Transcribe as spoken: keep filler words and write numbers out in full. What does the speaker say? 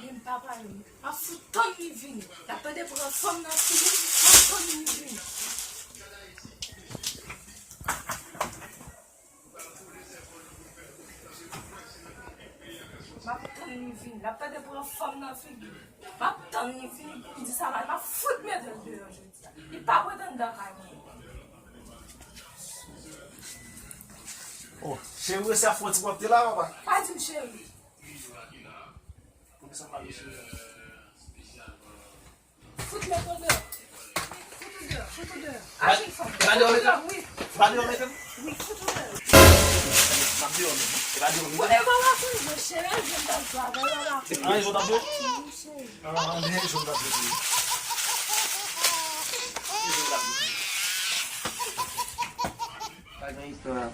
Menm pa pale. M ap fout tann li vini. L ap tande pran fanm nan figi m, m ap tann li vini. M ap tann li vini. L ap tande pran fanm nan figi m. M ap tann li vini pou m di sa mal. M ap fout mete l deyò jodi a. Li p ap ret anndan kay mwen. Oh, cheri, resi ap fè yon ti pwòpte la, papa. Pa di m cheri. Poukisa m pa di cheri? Fout mete l deyò. Fout ou deyò, fout ou deyò. Aji fanm. E pa deyò mete m? Wi. E pa deyò mete m? Wi, fout ou deyò. M ap deyò menm. E pa deyò mete m? Ou devan la tou, mwen cheri, je m t ap jwe avè w la. Ah, je w t ap jwe? Wi, cheri. Ah, men je w t ap jwe. Je w t ap jwe. Pa gen istwa.